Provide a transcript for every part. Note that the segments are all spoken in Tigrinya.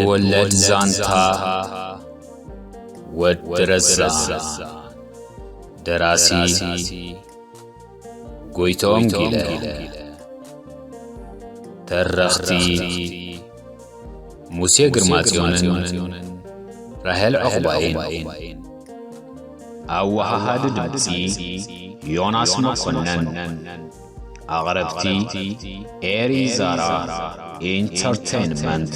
ወለድ ዛንታ ወዲ ረዛ። ደራሲ ጎይቶም ጊለ። ተረኽቲ ሙሴ ግርማጽዮንን ራሄል ዑቕባይን። ኣወሃሃዲ ድምጺ ዮናስ መኮነን። ኣቕረብቲ ኤሪ ዛራ ኢንተርቴይንመንት።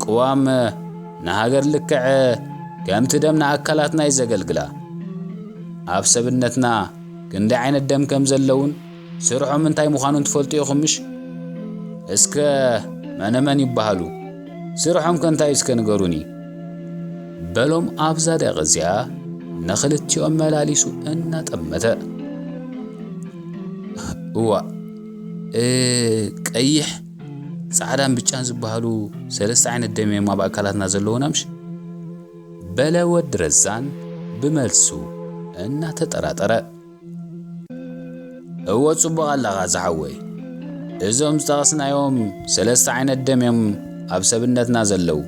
ቅዋም ንሃገር ልክዕ ከምቲ ደም ንኣካላትና እዩ ዘገልግላ። ኣብ ሰብነትና ክንደይ ዓይነት ደም ከም ዘለውን ስርሖም እንታይ ምዃኑን ትፈልጡ ኢኹም ምሽ? እስከ መነመን ይበሃሉ? ስርሖም ከ እንታይ እዩ እስከ ንገሩኒ? በሎም ኣብዛ ደቂ እዚኣ ንኽልቲኦም መላሊሱ እናጠመተ። እዋእ፣ እ፣ ቀይሕ፣ ጻዕዳን ብጫን ዝበሃሉ ሰለስተ ዓይነት ደም እዮም ኣብ ኣካላትና ዘለዉና ምሽ? በለ ወዲ ረዛን ብመልሱ እናተጠራጠረ። እወ፣ ጽቡቕ ኣለኻ ዝሓወይ። እዞም ዝጠቐስናዮም ሰለስተ ዓይነት ደም እዮም ኣብ ሰብነትና ዘለዉ።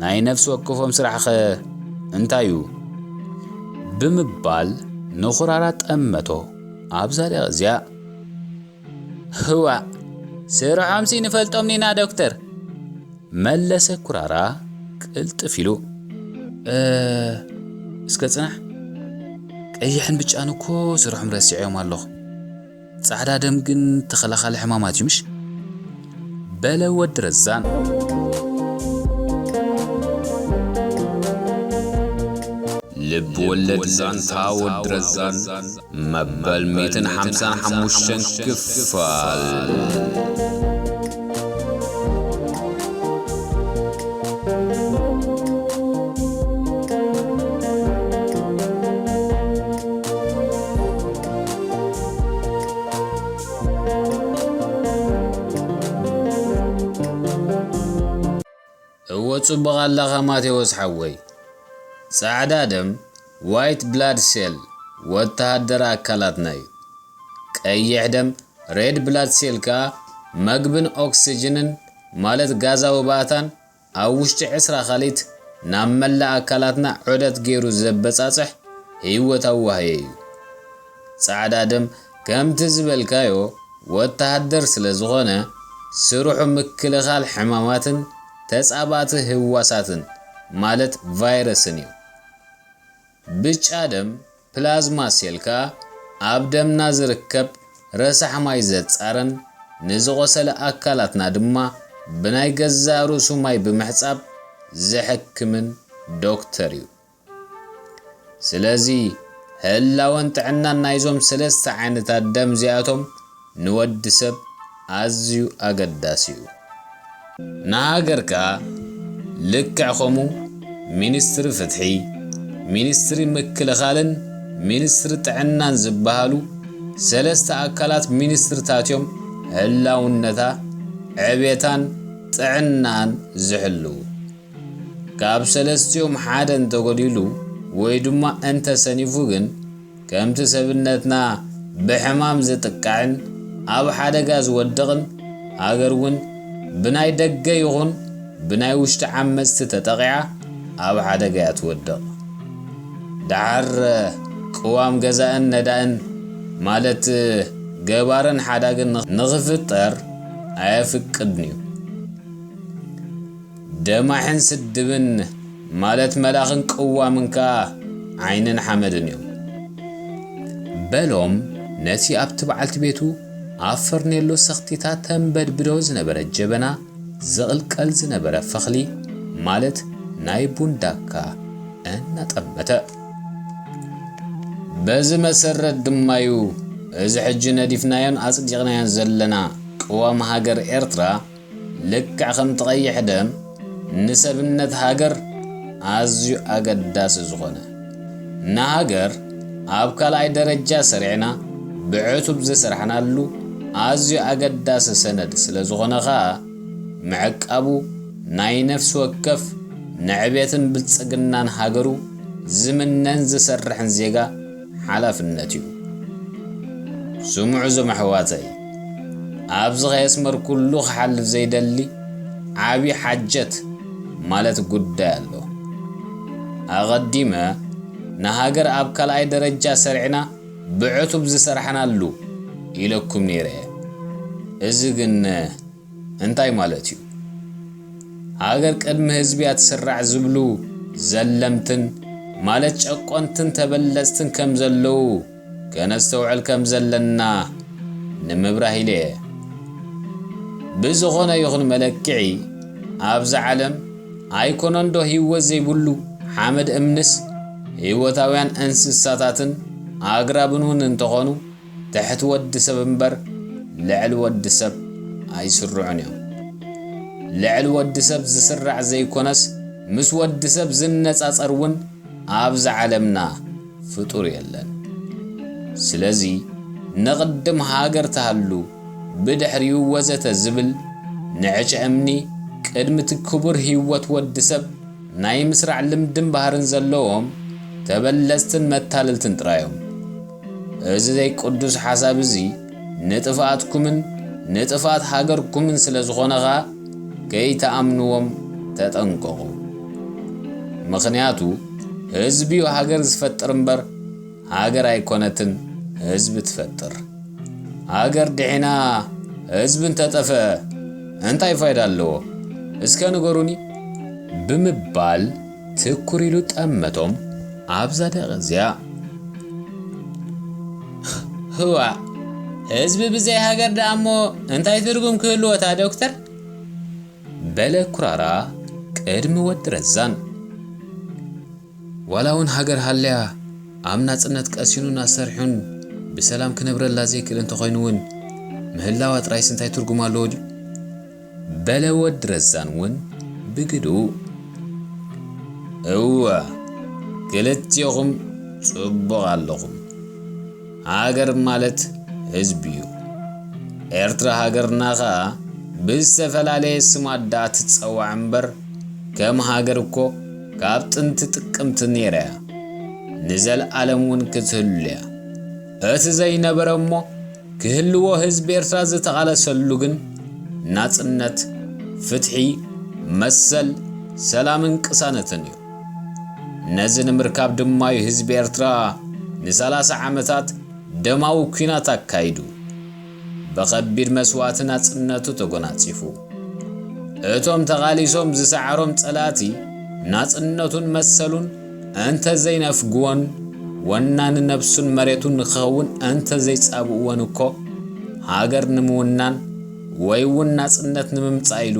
ናይ ነፍሲ ወከፎም ስራሕኸ እንታይ እዩ? ብምባል ንኹራራ ጠመቶ። ኣብዛ ደቂ እዚኣ። ህዋ፣ ስርሖምሲ ንፈልጦም ኢና ዶክተር። መለሰ ኩራራ ቅልጥፍ ኢሉ። እ፣ እስከ ጽናሕ፣ ቀይሕን ብጫን እኮ ስርሖም ረሲዐዮም ኣለኹ። ጻዕዳ ደም ግን ተኸላኻሊ ሕማማት እዩ ምሽ? በለ ወዲ ረዛን። ልብ ወለድ ዛንታ ወዲ ረዛን መበል ሚእትን ሓምሳን ሓሙሽተን ክፋል። እወ፣ ጽቡቕ ኣለኻ ማቴዎስ ሓወይ። ጻዕዳ ደም፣ ዋይት ብላድ ሴል፣ ወተሃደር ኣካላትና እዩ። ቀይሕ ደም፣ ሬድ ብላድ ሴል፣ ከኣ መግብን ኦክስጅንን፣ ማለት ጋዛዊ ባእታን፣ ኣብ ውሽጢ ዕስራ ካሊት ናብ መላእ ኣካላትና ዑደት ገይሩ ዘበጻጽሕ ህይወታዊ ዋህዮ እዩ። ጻዕዳ ደም፣ ከምቲ ዝበልካዮ፣ ወተሃደር ስለ ዝኾነ፣ ስርሑ ምክልኻል ሕማማትን ተጻባእቲ ህዋሳትን፣ ማለት ቫይረስን እዩ። ብጫ ደም፣ ፕላዝማ ሴል፣ ከኣ ኣብ ደምና ዝርከብ ረሳሕ ማይ ዘጻረን፣ ንዝቖሰለ ኣካላትና ድማ ብናይ ገዛእ ርእሱ ማይ ብምሕጻብ ዝሕክምን ዶክተር እዩ። ስለዚ፣ ህላወን ጥዕናን ናይዞም ሰለስተ ዓይነታት ደም እዚኣቶም ንወዲ ሰብ ኣዝዩ ኣገዳሲ እዩ። ንሃገር ከኣ ልክዕ ከምኡ ሚኒስትሪ ፍትሒ፣ ሚኒስትሪ ምክልኻልን ሚኒስትሪ ጥዕናን ዝበሃሉ ሰለስተ ኣካላት ሚኒስትርታት እዮም ህላውነታ፣ ዕቤታን ጥዕናን ዝሕልዉ። ካብ ሰለስቲኦም ሓደ እንተጎዲሉ ወይ ድማ እንተሰኒፉ ግን፣ ከምቲ ሰብነትና ብሕማም ዝጥቃዕን ኣብ ሓደጋ ዝወድቕን፣ ሃገር እውን ብናይ ደገ ይኹን ብናይ ውሽጢ ዓመጽቲ ተጠቒዓ ኣብ ሓደጋ እያ ትወድቕ። ደሓር ቅዋም ገዛእን ነዳእን፣ ማለት ገባርን ሓዳግን ንኽፍጠር ኣየፍቅድን እዩ። ደማሕን ስድብን፣ ማለት መላኽን ቅዋምን ከኣ ዓይንን ሓመድን እዮም። በሎም ነቲ ኣብቲ በዓልቲ ቤቱ ኣብ ፈርኔሎ ሰኽቲታ ተንበድብዶ ዝነበረ ጀበና ዝቕልቀል ዝነበረ ፈኽሊ፣ ማለት ናይ ቡን ዳካ እናጠመተ። በዚ መሰረት ድማዩ እዚ ሕጂ ነዲፍናዮን ኣጽዲቕናዮን ዘለና ቅዋም ሃገር ኤርትራ ልክዕ ከምቲ ቀይሕ ደም ንሰብነት ሃገር ኣዝዩ ኣገዳሲ ዝኾነ፣ ንሃገር ኣብ ካልኣይ ደረጃ ሰሪዕና ብዕቱብ ዝሰራሕናሉ ኣዝዩ ኣገዳሲ ሰነድ ስለ ዝኾነ ኸኣ፣ ምዕቃቡ ናይ ነፍሲ ወከፍ ንዕቤትን ብልጽግናን ሃገሩ ዝምነን ዝሰርሕን ዜጋ ሓላፍነት እዩ። ስምዑ እዞም ኣሕዋተይ፣ ኣብዚ ከየስመርኩሉ ክሓልፍ ዘይደሊ ዓቢ ሓጀት ማለት ጉዳይ ኣሎ። ኣቐዲመ ንሃገር ኣብ ካልኣይ ደረጃ ሰሪዕና ብዕቱብ ዝሰርሓናሉ ኢለኩም ነይረ እየ። እዚ ግን እንታይ ማለት እዩ? ሃገር ቅድሚ ህዝቢ እያ ትስራዕ ዝብሉ ዘለምትን ማለት ጨቆንትን ተበለጽትን ከም ዘለዉ ከነስተውዕል ከም ዘለና ንምብራህ ኢለ እየ። ብዝኾነ ይኹን መለክዒ ኣብዚ ዓለም ኣይኮነንዶ ህይወት ዘይብሉ ሓመድ እምንስ ህይወታውያን እንስሳታትን ኣግራብን እውን እንተኾኑ ትሕቲ ወዲ ሰብ እምበር ልዕሊ ወዲ ሰብ ኣይስርዑን እዮም። ልዕሊ ወዲ ሰብ ዝስራዕ ዘይኮነስ ምስ ወዲ ሰብ ዝነጻጸር እውን ኣብዚ ዓለምና ፍጡር የለን። ስለዚ ንቕድም ሃገር ትሃሉ ብድሕሪኡ ወዘተ ዝብል ንዕጨ እምኒ ቅድሚ እቲ ክቡር ህይወት ወዲ ሰብ ናይ ምስራዕ ልምድን ባህርን ዘለዎም ተበለጽትን መታለልትን ጥራዮም። እዚ ዘይቅዱስ ሓሳብ እዚ ንጥፍኣትኩምን ንጥፍኣት ሃገርኩምን ስለ ዝኾነ ኸኣ ከይትኣምንዎም ተጠንቀቑ። ምኽንያቱ ህዝቢ'ዩ ሃገር ዝፈጥር እምበር ሃገር ኣይኮነትን ህዝቢ ትፈጥር። ሃገር ድሒና ህዝቢ እንተጠፍአ እንታይ ፋይዳ ኣለዎ? እስከ ንገሩኒ? ብምባል ትኩር ኢሉ ጠመቶም ኣብዛ ደቂ እዚኣ። ህዋ፣ ህዝቢ ብዘይ ሃገር ደኣ እሞ እንታይ ትርጉም ክህልዎ እታ ዶክተር? በለ ኩራራ ቅድሚ ወዲ ረዛን። ዋላ እውን ሃገር ሃልያ ኣብ ናጽነት ቀሲኑን ኣሰርሑን ብሰላም ክነብረላ ዘይክእል እንተኾይኑ እውን ምህላዋ ጥራይስ እንታይ ትርጉም ኣለዎ ድዩ? በለ ወዲ ረዛን እውን ብግድኡ። እወ፣ ክልቲኦኹም ጽቡቕ ኣለኹም። ሃገር ማለት ህዝቢ እዩ። ኤርትራ ሃገርና ኸኣ ብዝተፈላለየ ስማት ደኣ ትጸዋዕ እምበር ከም ሃገር እኮ ካብ ጥንቲ ጥቅምቲ ነይራ እያ። ንዘለኣለም እውን ክትህሉ እያ። እቲ ዘይነበረ እሞ ክህልዎ ህዝቢ ኤርትራ ዝተቓለሰሉ ግን ናጽነት፣ ፍትሒ፣ መሰል፣ ሰላምን ቅሳነትን እዩ። ነዚ ንምርካብ ድማ እዩ ህዝቢ ኤርትራ ንሰላሳ ዓመታት ደማዊ ኲናት ኣካይዱ። ብኸቢድ መስዋእቲ ናጽነቱ ተጎናጺፉ። እቶም ተቓሊሶም ዝሰዓሮም ጸላእቲ ናጽነቱን መሰሉን እንተ ዘይነፍግዎን ወናኒ ነብሱን መሬቱን ንኽኸውን እንተ ዘይጻብእዎን እኮ ሃገር ንምውናን ወይ እውን ናጽነት ንምምጻእ ኢሉ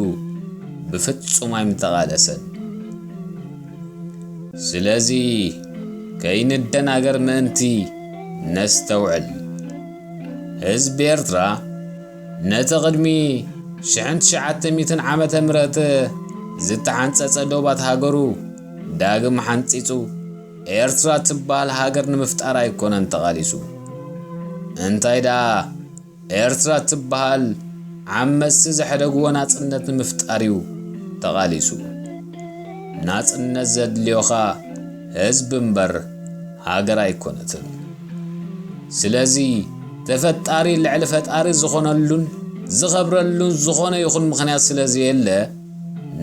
ብፍጹም ኣይምተቓለሰን። ስለዚ ከይንደናገር ምእንቲ ነስተውዕል። ህዝቢ ኤርትራ ነቲ ቅድሚ ሽሕን ትሽዓተ ሚእትን ዓመተ ምህረት ዝተሓንጸጸ ዶባት ሃገሩ ዳግም ሓንጺጹ ኤርትራ ትበሃል ሃገር ንምፍጣር ኣይኮነን ተቓሊሱ። እንታይ ደኣ ኤርትራ ትበሃል ዓመጽቲ ዘሕደግዎ ናጽነት ንምፍጣር እዩ ተቓሊሱ። ናጽነት ዘድልዮኻ ህዝቢ እምበር ሃገር ኣይኮነትን። ስለዚ ተፈጣሪ ልዕሊ ፈጣሪ ዝኾነሉን ዝኸብረሉን ዝኾነ ይኹን ምኽንያት ስለ ዘየለ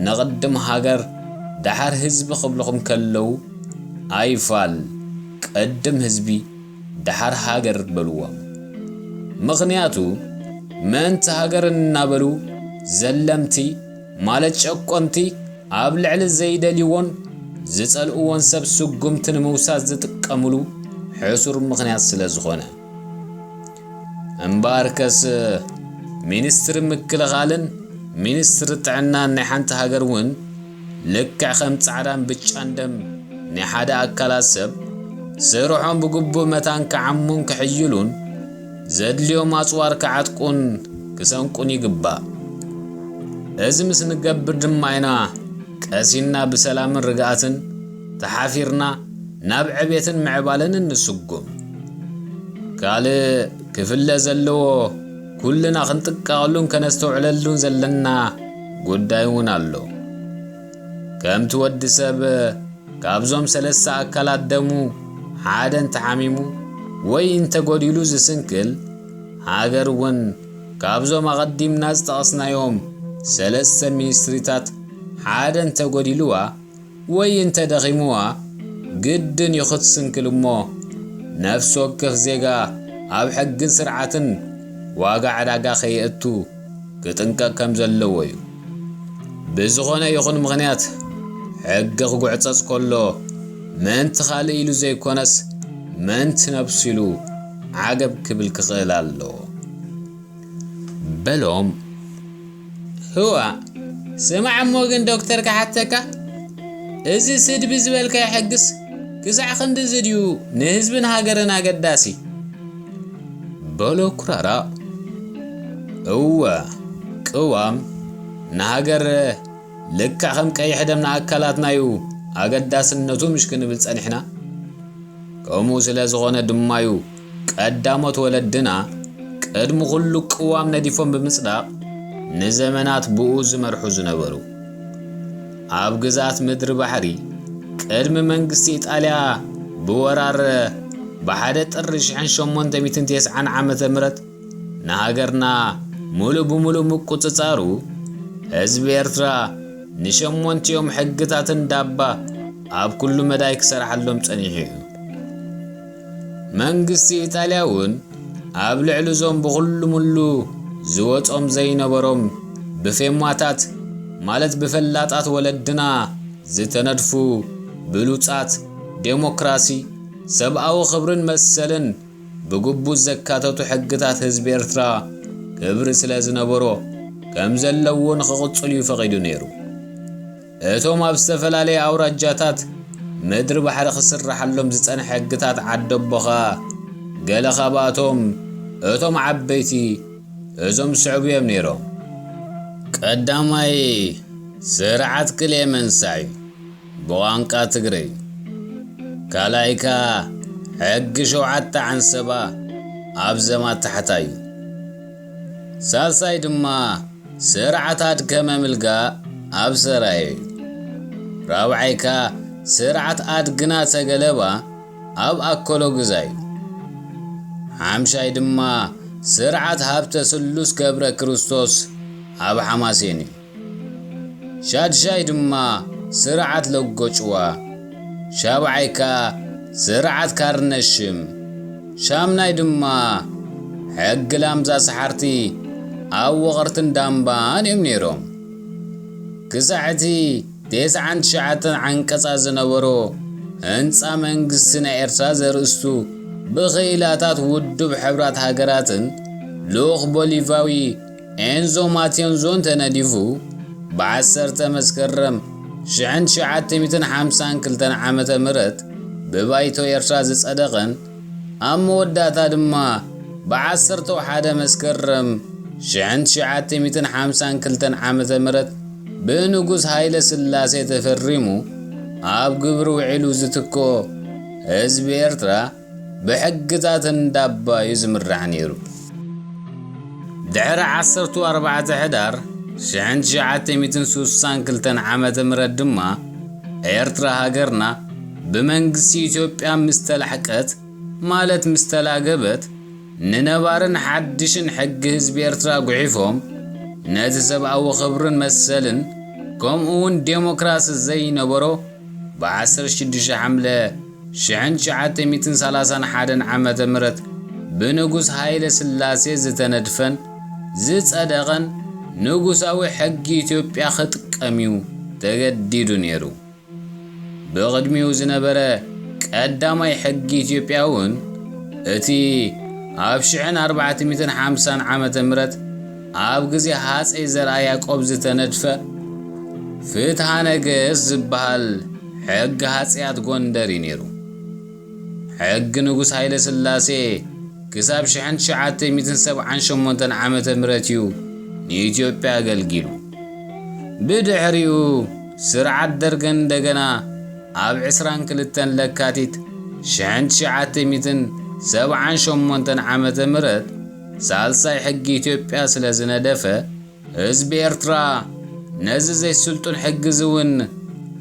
ንቕድም ሃገር ደሓር ህዝቢ ክብልኹም ከለዉ ኣይፋል ቅድም ህዝቢ ደሓር ሃገር በልዎም። ምኽንያቱ ምእንቲ ሃገር እናበሉ ዘለምቲ ማለት ጨቆንቲ ኣብ ልዕሊ ዘይደልይዎን ዝጸልእዎን ሰብ ስጉምቲ ንምውሳድ ዝጥቀምሉ ሕሱር ምኽንያት ስለ ዝኾነ። እምበኣርከስ ሚኒስትሪ ምክልኻልን ሚኒስትሪ ጥዕናን ናይ ሓንቲ ሃገር እውን ልክዕ ከም ጻዕዳን ብጫን ደም ናይ ሓደ ኣካላት ሰብ ስርሖም ብግቡእ መታን ክዓሙን ክሕይሉን ዘድልዮም ኣጽዋር ክዓጥቁን ክሰንቁን ይግባእ። እዚ ምስ ንገብር ድማ ኢና ቀሲንና ብሰላምን ርግኣትን ተሓፊርና ናብ ዕቤትን ምዕባለን እንስጉም። ካልእ ክፍለ ዘለዎ ኩልና ክንጥቀቐሉን ከነስተውዕለሉን ዘለና ጉዳይ እውን ኣሎ። ከምቲ ወዲ ሰብ ካብዞም ሰለስተ ኣካላት ደሙ ሓደ እንተሓሚሙ ወይ እንተጎዲሉ ዝስንክል፣ ሃገር እውን ካብዞም ኣቐዲምና ዝጠቐስናዮም ሰለስተ ሚኒስትሪታት ሓደ እንተጎዲልዋ ወይ እንተደኺምዋ፣ ግድን እዩ ክትስንክል እሞ፣ ነፍሲ ወከፍ ዜጋ ኣብ ሕግን ስርዓትን ዋጋ ዕዳጋ ከየእቱ ክጥንቀቕ ከም ዘለዎ እዩ። ብዝኾነ ይኹን ምኽንያት፣ ሕጊ ክጉዕጸጽ ከሎ፣ ምእንቲ ካልእ ኢሉ ዘይኮነስ፣ ምእንቲ ነብሱ ኢሉ ዓገብ ክብል ክኽእል ኣለዎ። በሎም። ህዋ፣ ስማዕ እሞ ግን ዶክተር ክሓተካ፣ እዚ ስድቢ ዝበልካዮ ሕግስ ክሳዕ ክንድዚ ድዩ ንህዝብን ሃገርን ኣገዳሲ? በሎ ኩራራ። እወ፣ ቅዋም ንሃገር ልክዕ ከም ቀይሕ ደም ንኣካላትናዩ ኣገዳስነቱ ምሽ ክንብል ጸኒሕና። ከምኡ ስለ ዝኾነ ድማዩ ቀዳሞት ወለድና ቅድሚ ኩሉ ቅዋም ነዲፎም ብምጽዳቕ ንዘመናት ብኡ ዝመርሑ ዝነበሩ። ኣብ ግዝኣት ምድሪ ባሕሪ ቅድሚ መንግስቲ ኢጣልያ ብወራር ብሓደ ጥሪ ሽሕን ሸሞንተ ሚእትን ተስዓን ዓመተ ምህረት ንሃገርና ሙሉእ ብሙሉእ ምቁጽጻሩ፣ ህዝቢ ኤርትራ ንሸሞንቲኦም ሕግታት እንዳባ ኣብ ኩሉ መዳይ ክሰርሓሎም ጸኒሑ እዩ። መንግስቲ ኢጣልያ እውን ኣብ ልዕሊ እዞም ብኹሉ ሙሉ ዝወጾም ዘይነበሮም ብፌማታት፣ ማለት ብፈላጣት ወለድና ዝተነድፉ ብሉጻት ዴሞክራሲ፣ ሰብኣዊ ክብርን መሰልን ብግቡእ ዘካተቱ ሕግታት ህዝቢ ኤርትራ ክብሪ ስለ ዝነበሮ፣ ከም ዘለዎ ንኽቕጽል እዩ ፈቒዱ ነይሩ። እቶም ኣብ ዝተፈላለየ ኣውራጃታት ምድሪ ባሕሪ ክስረሓሎም ዝጸንሐ ሕግታት ዓደቦ ኸኣ፣ ገለ ካብኣቶም እቶም ዓበይቲ እዞም ዝስዕቡ እዮም ነይሮም። ቀዳማይ፣ ስርዓት ክልኤ መንሳዕ እዩ። ብቋንቋ ትግርይ። ካልኣይካ ሕጊ ሸውዓተ ዓንሰባ ኣብ ዘማት ታሕታይ እዩ። ሳልሳይ ድማ ስርዓት ኣድከመ ምልጋ ኣብ ሰራየ እዩ። ራብዓይካ ስርዓት ኣድግና ተገለባ ኣብ ኣኮሎ ግዛ እዩ። ሓምሻይ ድማ ስርዓት ሃብተ ስሉስ ገብረ ክርስቶስ ኣብ ሓማሴን እዩ። ሻድሻይ ድማ ስርዓት ለጎጭዋ፣ ሻብዓይ ከኣ ስርዓት ካርነሽም፣ ሻምናይ ድማ ሕጊ ላምዛ ሰሓርቲ ኣብ ወቐርትን ዳምባን እዮም ነይሮም። ክሳዕ እቲ ተስዓን ትሽዓተን ዓንቀጻት ዝነበሮ ህንጻ መንግስቲ ናይ ኤርትራ ዘርእስቱ ብኽኢላታት ውድብ ሕብራት ሃገራትን ልኡኽ ቦሊቫዊ ኤንዞ ማቴንዞን ተነዲፉ፣ ብዓሰርተ መስከረም ሽሕን ትሽዓተ ሚእትን ሓምሳን ክልተን ዓመተ ምህረት ብባይቶ ኤርትራ ዝጸደቐን፣ ኣብ መወዳእታ ድማ ብዓሰርተ ሓደ መስከረም ሽሕን ትሽዓተ ሚእትን ሓምሳን ክልተን ዓመተ ምህረት ብንጉስ ሃይለ ስላሴ ተፈሪሙ ኣብ ግብሪ ውዒሉ ዝትክኦ ህዝቢ ኤርትራ ብሕግታት እንዳባ እዩ ዝምራሕ ነይሩ። ድሕሪ ዓሰርተ ኣርባዕተ ሕዳር ሽሕን ትሽዓተ ሚእትን ስሳን ክልተን ዓመተ ምህረት ድማ ኤርትራ ሃገርና ብመንግስቲ ኢትዮጵያ ምስ ተላሕቀት፣ ማለት ምስ ተላገበት፣ ንነባርን ሓድሽን ሕጊ ህዝቢ ኤርትራ ጉሒፎም፣ ነቲ ሰብኣዊ ክብርን መሰልን፣ ከምኡ እውን ዴሞክራሲ ዘይነበሮ፣ ብዓሰርተ ሽዱሽተ ሓምለ ሽሕን ትሽዓተ ሚእትን ሰላሳን ሓደን ዓመተ ምህረት ብንጉስ ሃይለ ስላሴ ዝተነድፈን ዝጸደቐን ንጉሳዊ ሕጊ ኢትዮጵያ ክጥቀም እዩ ተገዲዱ ነይሩ። ብቕድሚኡ ዝነበረ ቀዳማይ ሕጊ ኢትዮጵያ እውን፣ እቲ ኣብ ሽሕን ኣርባዕተ ሚእትን ሓምሳን ዓመተ ምህረት ኣብ ግዜ ሃጸይ ዘርኣ ያዕቆብ ዝተነድፈ ፍትሃ ነገስት ዝበሃል ሕጊ ሃጸያት ጎንደር እዩ ነይሩ። ሕጊ ንጉስ ሃይለ ስላሴ ክሳብ ሽሕን ትሽዓተ ሚእትን ሰብዓን ሸሞንተን ዓመተ ምህረት እዩ ንኢትዮጵያ ኣገልጊሉ። ብድሕሪኡ ስርዓት ደርግ እንደገና ኣብ ዕስራን ክልተን ለካቲት ሽሕን ትሽዓተ ሚእትን ሰብዓን ሸሞንተን ዓመተ ምህረት ሳልሳይ ሕጊ ኢትዮጵያ ስለ ዝነደፈ፣ ህዝቢ ኤርትራ ነዚ ዘይስልጡን ሕጊ እዚ እውን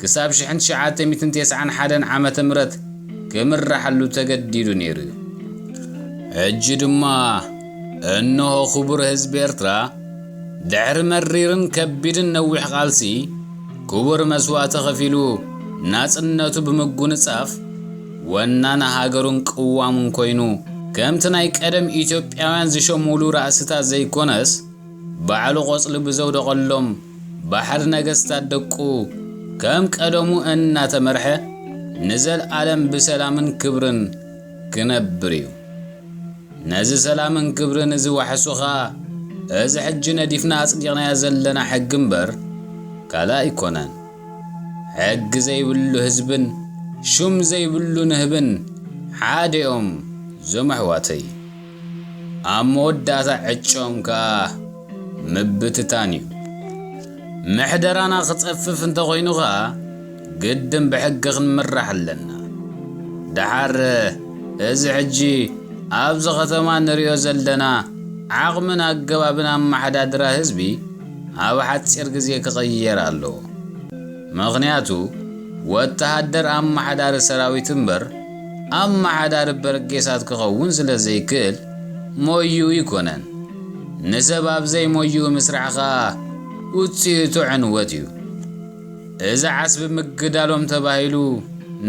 ክሳብ ሽሕን ትሽዓተ ሚእትን ተስዓን ሓደን ዓመተ ምህረት ክምርሓሉ ተገዲዱ ነይሩ እዩ። ሕጂ ድማ እነሆ ክቡር ህዝቢ ኤርትራ፣ ድሕሪ መሪርን ከቢድን ነዊሕ ቃልሲ፣ ክቡር መስዋእቲ ከፊሉ ናጽነቱ ብምጉንጻፍ፣ ወናኒ ሃገሩን ቅዋሙን ኮይኑ፣ ከምቲ ናይ ቀደም ኢትዮጵያውያን ዝሸምውሉ ራእስታት ዘይኮነስ፣ ባዕሉ ቆጽሊ ብዘውደቐሎም ባሕሪ ነገስታት ደቁ ከም ቀደሙ እናተመርሐ ንዘልኣለም ብሰላምን ክብርን ክነብር እዩ። ነዚ ሰላምን ክብርን እዚ ዋሕሱ ኸኣ እዚ ሕጂ ነዲፍና ኣጽዲቕናዮ ዘለና ሕጊ እምበር ካልእ ኣይኮነን። ሕጊ ዘይብሉ ህዝብን ሹም ዘይብሉ ንህብን ሓደ እዮም ዞም ኣሕዋተይ። ኣብ መወዳእታ ዕጭኦም ከኣ ምብትታን እዩ። ምሕደራና ክጸፍፍ እንተኾይኑ ኸኣ ግድን ብሕጊ ክንምራሕ ኣለና። ደሓር እዚ ሕጂ ኣብዚ ከተማ ንሪኦ ዘለና ዓቕምን ኣገባብን ኣመሓዳድራ ህዝቢ ኣብ ሓጺር ግዜ ክቕየር ኣለዎ። ምኽንያቱ ወተሃደር ኣመሓዳሪ ሰራዊት እምበር ኣመሓዳሪ በርጌሳት ክኸውን ስለ ዘይክእል ሞይኡ ይኮነን። ንሰብ ኣብ ዘይሞይኡ ምስራሕ ኸኣ ውጽኢቱ ዕንወት እዩ። እዚ ዓስቢ ምግዳሎም ተባሂሉ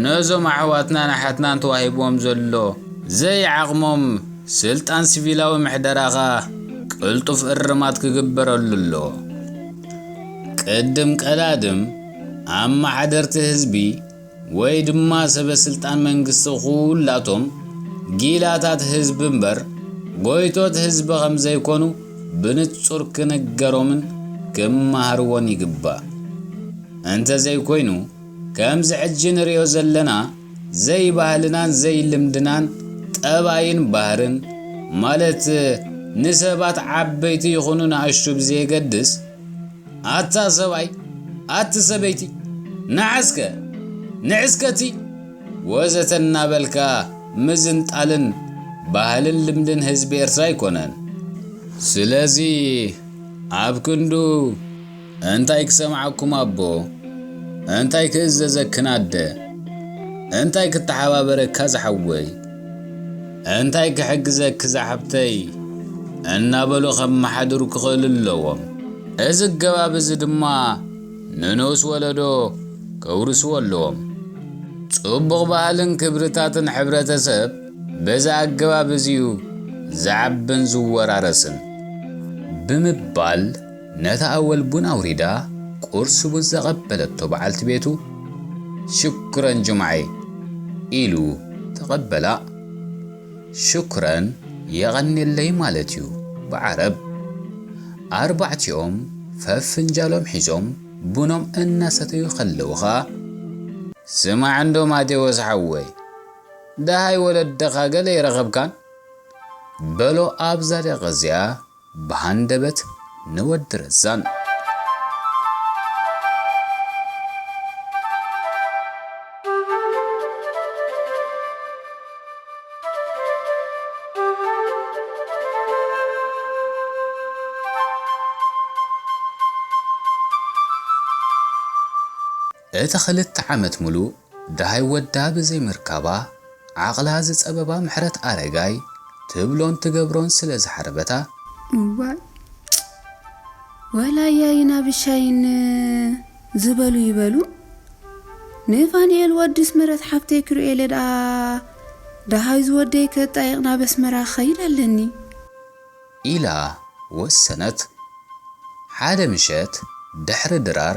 ነዞም ኣሕዋትናን ኣሓትናን ተዋሂብዎም ዘሎ ዘይዓቕሞም ስልጣን ሲቪላዊ ምሕደራ ኸኣ ቅልጡፍ እርማት ክግበረሉ ኣለዎ። ቅድም ቀዳድም ኣመሓደርቲ ህዝቢ ወይ ድማ ሰበ ስልጣን መንግስቲ ኩላቶም ጊላታት ህዝቢ እምበር ጎይቶት ህዝቢ ከም ዘይኮኑ ብንጹር ክንገሮምን ክመሃርዎን ይግባእ። እንተ ዘይኮይኑ፣ ከምዚ ሕጂ ንሪኦ ዘለና ዘይባህልናን ዘይልምድናን ጠባይን ባህርን፣ ማለት ንሰባት ዓበይቲ ይኹኑ ንኣሽቱ ብዘየገድስ፣ ኣታ ሰብኣይ፣ ኣቲ ሰበይቲ፣ ንዓስከ፣ ንዕስከቲ ወዘተ እናበልካ ምዝንጣልን ባህልን ልምድን ህዝቢ ኤርትራ ኣይኮነን። ስለዚ ኣብ ክንዱ እንታይ ክሰምዓኩም ኣቦ፣ እንታይ ክእዘዘክን ኣደ፣ እንታይ ክተሓባበረካ ዝሓወይ፣ እንታይ ክሕግዘኪ ዝሓብተይ እናበሉ ከመሓድሩ ክኽእሉ ኣለዎም። እዚ ኣገባብ እዚ ድማ ንንኡስ ወለዶ ከውርስዎ ኣለዎም። ጽቡቕ ባህልን ክብርታትን ሕብረተሰብ በዚ ኣገባብ እዚ'ዩ ዝዓብን ዝወራረስን። ብምባል ነታ ኣወል ቡን ኣውሪዳ ቁርሲ ቡን ዘቐበለቶ በዓልቲ ቤቱ፣ "ሽኩረን ጅምዓይ" ኢሉ ተቐበላ። ሽኩረን የቐንየለይ ማለት እዩ ብዓረብ። ኣርባዕቲኦም ፈፍንጃሎም ሒዞም ቡኖም እናሰተዩ ከለዉ ኸኣ፣ "ስማዕ እንዶ ማቴዎስ ሓወይ፣ ደሃይ ወለድኻ ገለ ኣይረኸብካን?" በሎ ኣብዛ ደቂቕ እዚኣ ብሃንደበት ንወዲ ረዛን። እታ ክልተ ዓመት ምሉእ ደሃይ ወዳ ብዘይምርካባ፣ ዓቕላ ዝጸበባ ምሕረት ኣረጋይ ትብሎን ትገብሮን ስለ ዝሓረበታ፣ እዋይ፣ ወላ ያይን ኣብሻይን ዝበሉ ይበሉ፣ ንፋንኤል ወዲ ኣስመረት ሓፍተይ ክርእየለ ደኣ ደሃይ ዝወደይ ከጣይቕ ናብ ኣስመራ ክኸይድ ኣለኒ። ኢላ ወሰነት። ሓደ ምሸት ድሕሪ ድራር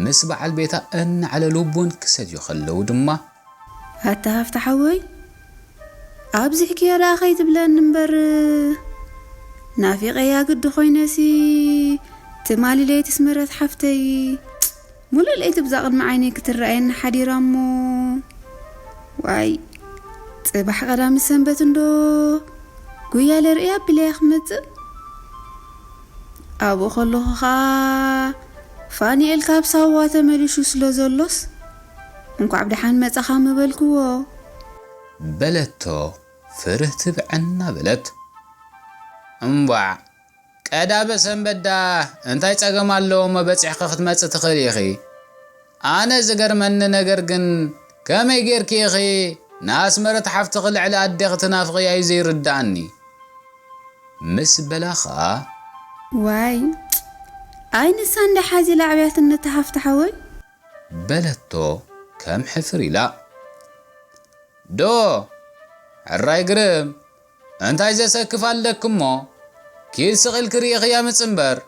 ምስ በዓል ቤታ እናዕለሉ ቡን ክሰትዩ ከለዉ ድማ፣ ኣታ ሃፍታ ሓወይ፣ ኣብዚሕክዮ ደኣ ከይትብለኒ እምበር፣ ናፊቐያ ግዲ ኮይነሲ፣ ትማሊ ለይቲ ኣስመረት ሓፍተይ፣ ሙሉእ ለይቲ ብዛ ቅድሚ ዓይነይ ክትረኣየኒ ሓዲራ እሞ፣ ዋይ፣ ጽባሕ ቀዳም ሰንበት እንዶ ጉያ ለርእያ ኣቢለያ ክመጽእ። ኣብኡ ከለኹ ኸኣ ፋኒኤል ካብ ሳዋ ተመሊሱ ስለ ዘሎስ፣ እንኳዕ ብደሓን መጻኻ ምበልክዎ። በለቶ ፍርህቲ ብዕና በለት። እምቧዕ፣ ቀዳመ ሰንበት ደኣ እንታይ ጸገም ኣለዎ እሞ በጺሕኪ ክትመጺ ትኽእሊ ኢኺ። ኣነ ዝገርመኒ ነገር ግን ከመይ ጌርኪ ኢኺ ንኣስመረት ሓፍትኺ ልዕሊ ኣዴኺ ትናፍቕያ እዩ ዘይርድኣኒ። ምስ በላ ኸኣ ዋይ ኣይ ንሳ እንዳ ሓዚ ላዕብያትነት ተሃፍቲ ሓወይ በለቶ ከም ሕፍር ኢላ። ዶ ሕራይ ግርም እንታይ ዘሰክፍ ኣለኪ እሞ ኪድ ስቕ ኢልኪ ርኢኽያ ምጽ እምበር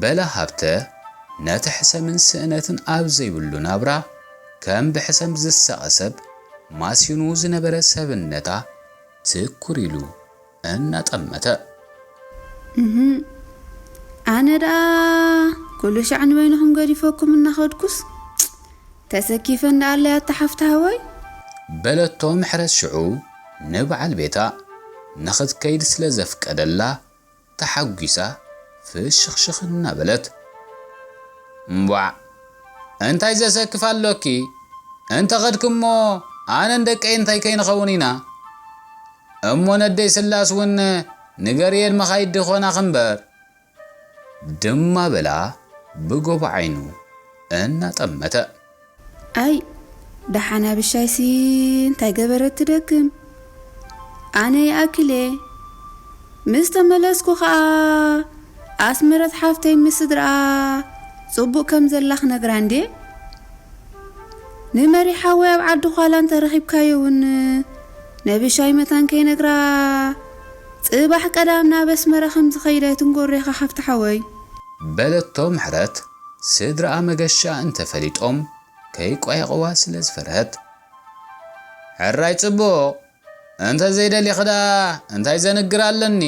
በለ ሃብተ ነቲ ሕሰምን ስእነትን ኣብ ዘይብሉ ናብራ ከም ብሕሰም ዝሳቐ ሰብ ማስዩኑ ዝነበረ ሰብነታ ትኩር ኢሉ እናጠመተ። እህም ኣነ ደኣ ኩሉ ሻዕ ንበይንኹም ገዲፈኩም እናኸድኩስ ተሰኪፈ እንዳኣለያ ተሓፍታ ሃወይ በለቶ ምሕረት ሽዑ ንበዓል ቤታ ንኽትከይድ ስለ ዘፍቀደላ ተሓጒሳ ፍሽኽሽኽ እናበለት። እምቧዕ እንታይ ዘሰክፍ ኣሎኪ እንተ ኸድኪ እሞ ኣነን ደቀይ እንታይ ከይንኸውን ኢና እሞ ነደይ ስላስ እውን ንገርየን መኻይዲ ኾና ኽንበር ድማ በላ ብጎቦ ዓይኑ እናጠመተ። ኣይ ደሓን ኣብሻይሲ እንታይ ገበረት ትደክም ኣነ ይኣክል እየ ምስ ተመለስኩ ኸኣ ኣስመረት ሓፍተይ ምስ ስድርኣ ጽቡቕ ከም ዘላ ክነግራ እንዴ ንመሪሕ ሓወይ ኣብ ዓዲ ዃላ እንተረኺብካዮ እውን ነብሻይ መታን ከይነግራ ጽባሕ ቀዳም ናብ ኣስመራ ከም ዝኸይድ ኣይትንገሮ ኢኻ ሓፍቲ ሓወይ በለቶ ምሕረት ስድርኣ መገሻ እንተፈሊጦም ከይቋየቕዋ ስለ ዝፈርሀት ሕራይ ጽቡቕ እንተ ዘይደሊኺ ደኣ እንታይ ዘንግር ኣለኒ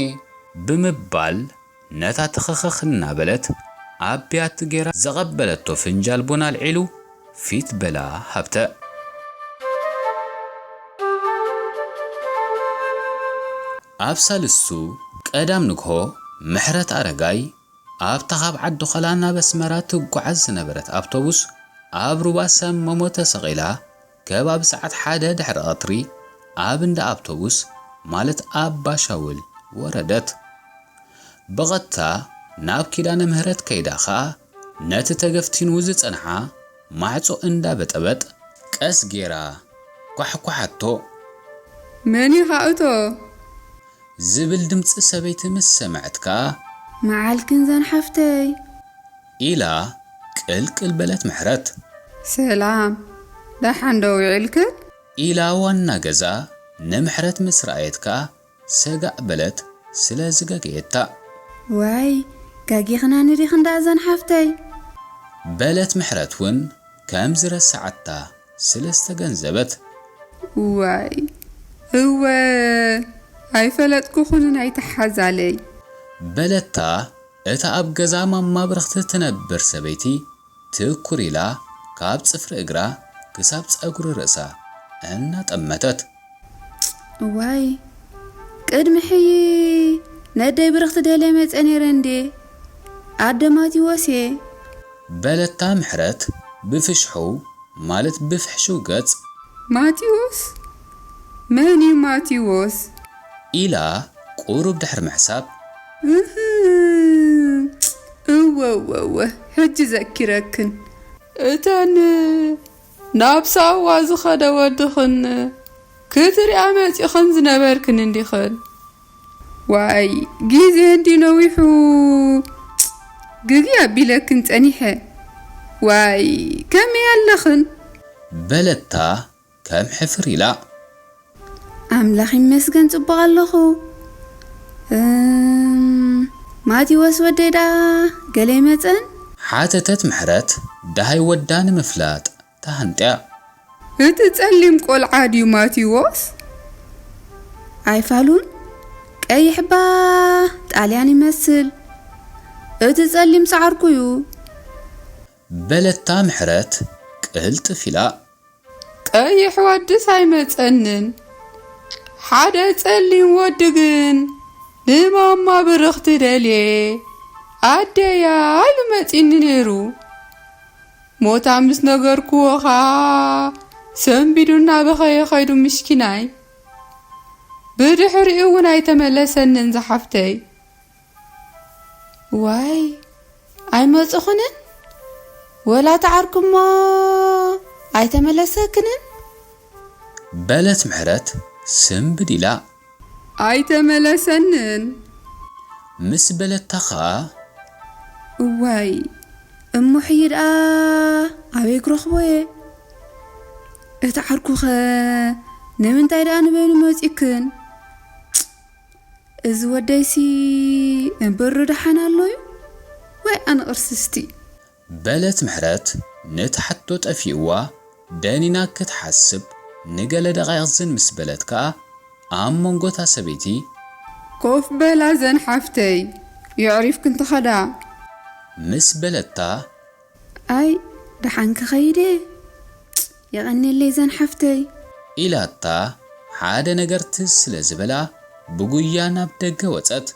ብምባል ነታ ትኽኽኽ እናበለት ኣብ ብያቲ ጌራ ዘቐበለቶ ፍንጃል ቡን ኣልዒሉ ፊት በላ ሃብተ። ኣብ ሳልስቱ ቀዳም ንግሆ ምሕረት ኣረጋይ ኣብታ ካብ ዓዲ ኾላ ናብ ኣስመራ ትጓዓዝ ዝነበረት ኣውቶቡስ ኣብ ሩባ ሰመሞ ተሰቒላ ከባቢ ሰዓት ሓደ ድሕሪ ቐትሪ ኣብ እንዳ ኣውቶቡስ ማለት ኣባ ሻውል ወረደት። ብቐጥታ ናብ ኪዳነ ምህረት ከይዳ ኸኣ ነቲ ተገፍቲኑ ዝጸንሓ ማዕጾ እንዳ በጠበጥ ቀስ ጌራ ኳሕኳሓቶ። መን ኢኻ እቶ? ዝብል ድምጺ ሰበይቲ ምስ ሰምዐት ከኣ። መዓልክን ዘን ሓፍተይ። ኢላ ቅልቅል በለት ምሕረት። ሰላም፣ ደሓን ዶ ውዒልክን? ኢላ ዋና ገዛ ንምሕረት ምስ ረኣየት ከኣ ሰጋእ በለት ስለ ዝገገየታ። ዋይ፣ ጋጊኽና ንዲኽን ደኣ ዘን ሓፍተይ? በለት ምሕረት እውን ከም ዝረስዓታ ስለ ዝተገንዘበት። ዋይ እወ ኣይፈለጥኩኹንን ኣይተሓዛለይ። በለታ እታ ኣብ ገዛ ማማ ብርኽቲ ትነብር ሰበይቲ ትኩር ኢላ ካብ ጽፍሪ እግራ ክሳብ ጸጉሪ ርእሳ እናጠመተት። እዋይ ቅድሚ ሕይ ነደይ ብርኽቲ ደልየ መጸ ነይረ እንዴ ኣደ ማቲዎስ እየ። በለታ ምሕረት ብፍሽሑ ማለት ብፍሕሹው ገጽ። ማቲዎስ? መን እዩ ማቲዎስ? ኢላ ቁሩብ ድሕሪ ምሕሳብ። እህ፣ እወ እወ እወ፣ ሕጂ ዘኪረክን። እተን ናብ ሳዋ ዝኸደ ወድኽን ክትሪኣ መጺኽን ዝነበርክን እንዲኽን። ዋይ ግዜ እንዲ ነዊሑ ግዜ ኣቢለክን ጸኒሐ። ዋይ ከመይ ኣለኽን? በለታ ከም ሕፍር ኢላ። ኣምላኽ ይመስገን ጽቡቕ ኣለኹ። እም፣ ማቲዎስ ወደይ ደኣ ገለ ይመጸን? ሓተተት ምሕረት ደሃይ ወዳ ንምፍላጥ ተሃንጥያ። እቲ ጸሊም ቆልዓ ድዩ ማቲዎስ? ኣይፋሉን ቀይሕ እባ ጣልያን ይመስል። እቲ ጸሊም ሰዓርኩ እዩ። በለታ ምሕረት ቅልጥፍ ኢላ። ቀይሕ ወድስ ኣይመጸንን። ሓደ ጸሊም ወዲ ግን ንማማ ብርኽቲ ደልየ ኣደያ ኢሉ መጺኒ ነይሩ። ሞታ ምስ ነገርክዎ ኸኣ ሰንቢዱ እናበኸየ ኸይዱ ምሽኪናይ። ብድሕሪኡ እውን ኣይተመለሰንን ዝሓፍተይ። ዋይ ኣይመጽኹንን? ወላ ተዓርኩሞ ኣይተመለሰክንን? በለት ምሕረት ስንብድ ኢላ። ኣይተመለሰንን። ምስ በለታ ኸኣ፣ እዋይ፣ እሞ ሕጂ ደኣ ኣበይ ክረኽቦ እየ? እቲ ዓርኩኸ ንምንታይ ደኣ ንበይኑ መጺእክን? እዚ ወደይሲ እምበሩ ደሓን ኣሎ እዩ ወይ ኣነ ቅርስስቲ? በለት ምሕረት ነቲ ሕቶ ጠፊእዋ ደኒና ክትሓስብ ንገለ ደቓይቕ ዝን ምስ በለት ከኣ ኣብ መንጎ እታ ሰበይቲ ኮፍ በላ ዘን ሓፍተይ የዕሪፍክን ትኸዳ ምስ በለታ ኣይ ደሓን ክኸይደ የቐንየለይ ዘን ሓፍተይ ኢላታ ሓደ ነገር ትዝ ስለ ዝበላ ብጉያ ናብ ደገ ወጸት።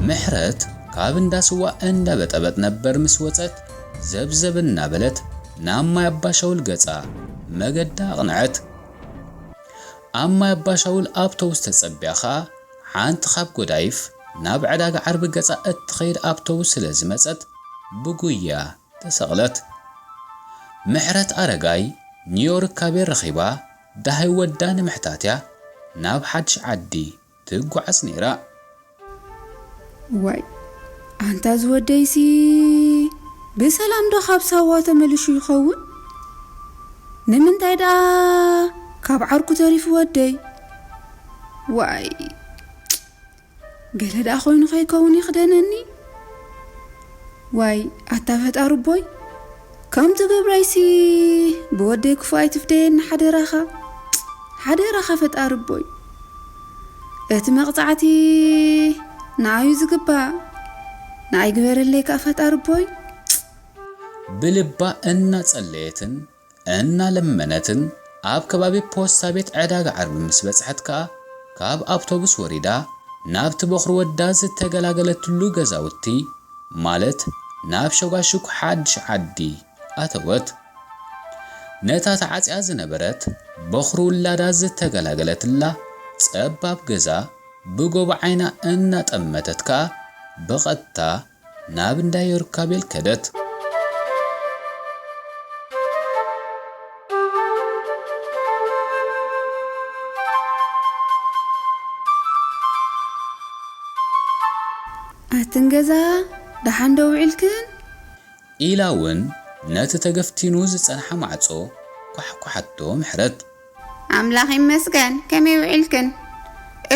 ምሕረት ካብ እንዳ ስዋ እንዳበጠበጥ ነበር ምስ ወጸት ዘብዘብ እናበለት ናብ ማይ ኣባሻውል ገጻ መገዳ ኣቕንዐት። ኣብ ማይ ኣባሻውል ኣብቶቡስ ተጸቢያ ኸኣ ሓንቲ ካብ ጎዳይፍ ናብ ዕዳጋ ዓርቢ ገጻ እትኸይድ ኣብቶቡስ ስለ ዝመጸት ብጉያ ተሰቕለት። ምሕረት ኣረጋይ ኒዮርክ ካቤር ረኺባ ደሃይ ወዳ ንምሕታት እያ ናብ ሓድሽ ዓዲ ትጓዓዝ ነይራ። ዋይ ኣንታ ዝወደይሲ ብሰላም ዶ ካብ ሳዋ ተመልሹ ይኸውን? ንምንታይ ደኣ ካብ ዓርኩ ተሪፉ ወደይ? ዋይ ገለ ደኣ ኮይኑ ከይከውን ይኽደነኒ። ዋይ ኣታ ፈጣሪ ቦይ ከምቲ ገብራይሲ ብወደይ ክፉ ኣይትፍደየኒ ሓደራኻ ሓደራኻ ፈጣሪ ቦይ እቲ መቕጻዕቲ ንኣዩ ዝግባእ ንኣይ ግበረለይ ከኣ ፈጣሪ ቦይ ብልባ እናጸለየትን እናለመነትን ኣብ ከባቢ ፖስታ ቤት ዕዳጋ ዓርቢ ምስ በጽሐት ከኣ ካብ ኣብቶቡስ ወሪዳ ናብቲ በኹሪ ወዳ ዝተገላገለትሉ ገዛውቲ ማለት ናብ ሸጓሹግ ሓድሽ ዓዲ ኣተወት። ነታ ተዓጽያ ዝነበረት በኹሪ ውላዳ ዝተገላገለትላ ጸባብ ገዛ ብጎቦ ዓይና እናጠመተት ከኣ ብቐጥታ ናብ እንዳ ዮርካቤል ከደት። ኣትን ገዛ ደሓን ዶ ውዒልክን? ኢላ እውን ነቲ ተገፍቲኑ ዝጸንሓ ማዕጾ ኳሕኳሓቶ ምሕረት። ኣምላኽ ይመስገን፣ ከመይ ውዒልክን?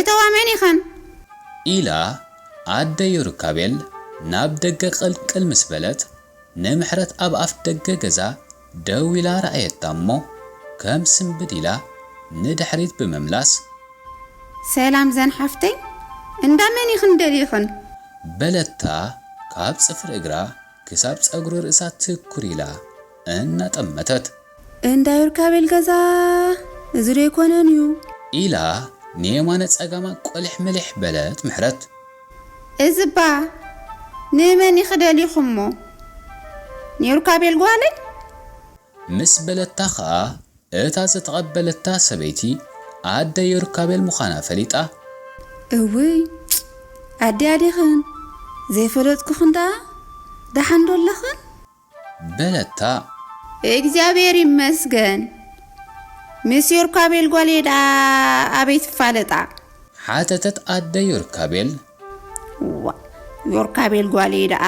እተዋ መን ኢኽን? ኢላ ኣደ ዮርካቤል ናብ ደገ ቅልቅል ምስ በለት ንምሕረት ኣብ ኣፍ ደገ ገዛ ደው ኢላ ረኣየታ እሞ ከም ስንብድ ኢላ ንድሕሪት ብምምላስ ሰላም ዘን ሓፍተይ እንዳ መን ኢኽን ደሊኽን? በለታ ካብ ጽፍሪ እግራ ክሳብ ጸጉሪ ርእሳ ትኩር ኢላ እናጠመተት። እንዳ ዮርካቤል ገዛ እዚ ዶ ኣይኮነን እዩ? ኢላ ንየማነ ጸጋማ ቆሊሕ ምሊሕ በለት ምሕረት። እዝባ ንመን ኢኺ ደሊኹሞ? ንዮርካቤል ጓለይ? ምስ በለታ ኸኣ እታ ዝተቐበለታ ሰበይቲ ኣደ ዮርካቤል ምዃና ፈሊጣ። እውይ ኣዲኣ ዲኽን? ዘይፈለጥኩኽን ደኣ ደሓን ዶ ኣለኽን? በለታ። እግዚኣብሔር ይመስገን። ምስ ዮርካቤል ጓለይ ደኣ ኣበይ ትፋለጣ? ሓተተት ኣደ ዮርካቤል። ዋ ዮርካቤል ጓለይ ደኣ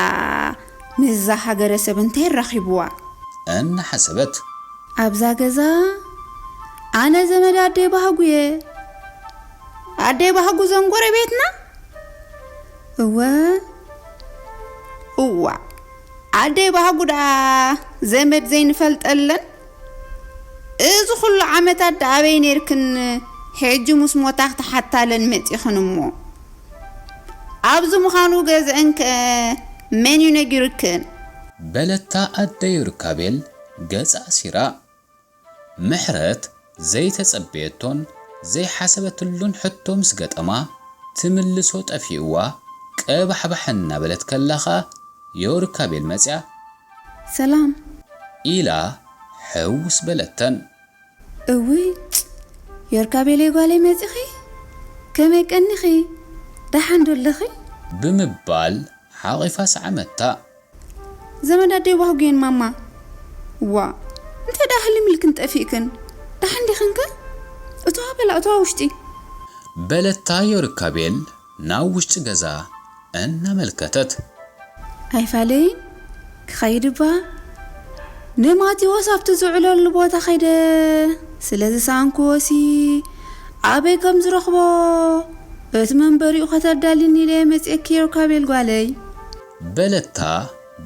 ምስዛ ሃገረ ሰብ እንታይ ኣራኺብዋ? እናሓሰበት። ኣብዛ ገዛ ኣነ ዘመድ ኣደይ ባህጉ እየ። ኣደይ ባህጉ እዞም ጎረቤትና? እወ። እዋ ኣደይ ባህጉ ደኣ ዘመድ ዘይንፈልጠለን? እዚ ኩሉ ዓመታት ደኣ ኣበይ ኔርክን ሕጂ ምስ ሞታ ክትሓታለን መጺኽን እሞ? ኣብዚ ምዃኑ ገዝአን ከ መን እዩ ነጊሩክን? በለታ ኣደ ዮርካቤል ገጻ ኣሲራ። ምሕረት ዘይተጸበየቶን ዘይሓሰበትሉን ሕቶ ምስ ገጠማ ትምልሶ ጠፊእዋ ቀባሕባሕ እናበለት ከላ ኸኣ ዮርካቤል መጽያ። ሰላም። ኢላ ሕውስ በለተን። እውይ ዮርካቤለይ ጓለይ መጺኺ? ከመይ ቀኒኺ? ደሓን ዶ ኣለኺ? ብምባል ሓቒፋ ሰዓመታ። ዘመድ ኣደይ ባህጉ እየን ማማ። ዋ እንታይ ደኣ ህልም ኢልክን ጠፊእክን? ደሓን ዲኽንከ? እተዋ በላ እተዋ ውሽጢ። በለታ ዮርካቤል ናብ ውሽጢ ገዛ እናመልከተት። ኣይፋለይን ክኸይድ እባ ንማቴዎስ ኣብቲ ዝውዕለሉ ቦታ ኸይደ ስለ ዝሰኣንክዎሲ ኣበይ ከም ዝረኽቦ እቲ መንበሪኡ ከተዳልኒ ኢለ መፅኤኪ ዮርካቤል ጓለይ። በለታ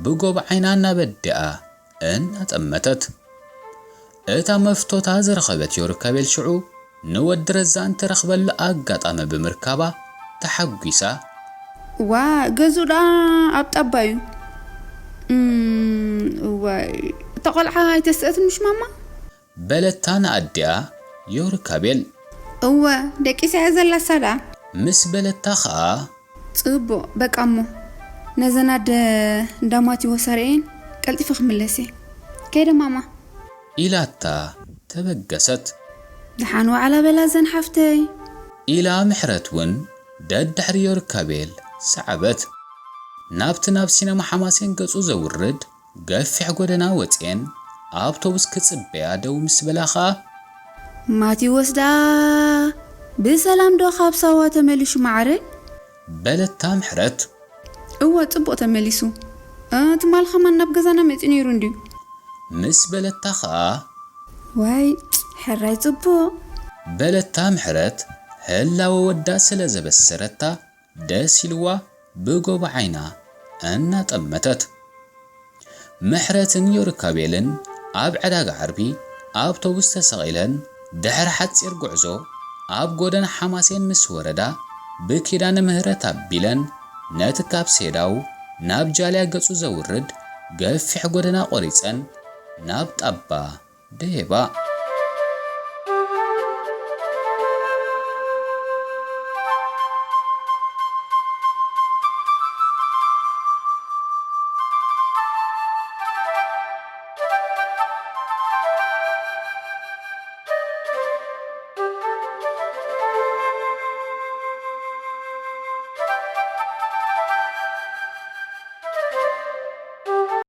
ብጎብ ዓይና እናበደኣ እናጠመተት። እታ መፍቶታ ዝረኸበት ዮርካቤል ሽዑ ንወዲ ረዛን ትረኽበሉ ኣጋጣሚ ብምርካባ ተሓጒሳ። ዋ ገዝኡ ደኣ ኣብ ጣባ እዩ። እም፣ እዋይ እታ ቆልዓ ኣይተስአትን ምሽ ማማ? በለታ ንኣዲኣ ዮርካቤል። እወ ደቂሳ እያ ዘላ እሳ ደኣ። ምስ በለታ ኸኣ። ጽቡቕ በቃ እሞ ነዘን ኣደ እንዳ ማቴዎስ ኣርእየን ቀልጢፈ ክምለስ እየ። ከይደ ማማ። ኢላታ ተበገሰት። ደሓን ዋዕላ በላ ዘን ሓፍተይ። ኢላ ምሕረት እውን ደድሕሪ ዮርካቤል ሰዓበት። ናብቲ ናብ ሲነማ ሓማሴን ገጹ ዘውርድ ገፊሕ ጎደና ወጽኤን ኣውቶቡስ ክጽበያ ደው ምስ በላ ኸኣ። ማቴዎስ ደኣ ብሰላም ዶ ካብ ሳዋ ተመሊሱ ማዕረይ? በለታ ምሕረት። እወ ጽቡቕ ተመሊሱ። ትማል ኸማን ናብ ገዛና መጺኡ ነይሩ እንድዩ። ምስ በለታ ኸኣ። ዋይ ሕራይ ጽቡቕ። በለታ ምሕረት ህላወ ወዳ ስለ ዘበሰረታ ደስ ኢልዋ ብጎቦ ዓይና እናጠመተት። ምሕረትን ዮርካቤልን ኣብ ዕዳጋ ዓርቢ ኣውቶቡስ ተሰቒለን ድሕሪ ሓጺር ጉዕዞ ኣብ ጎደና ሓማሴን ምስ ወረዳ ብኪዳነ ምህረት ኣቢለን ነቲ ካብ ሴዳው ናብ ጃልያ ገጹ ዘውርድ ገፊሕ ጎደና ቆሪጸን ናብ ጣባ ደየባ።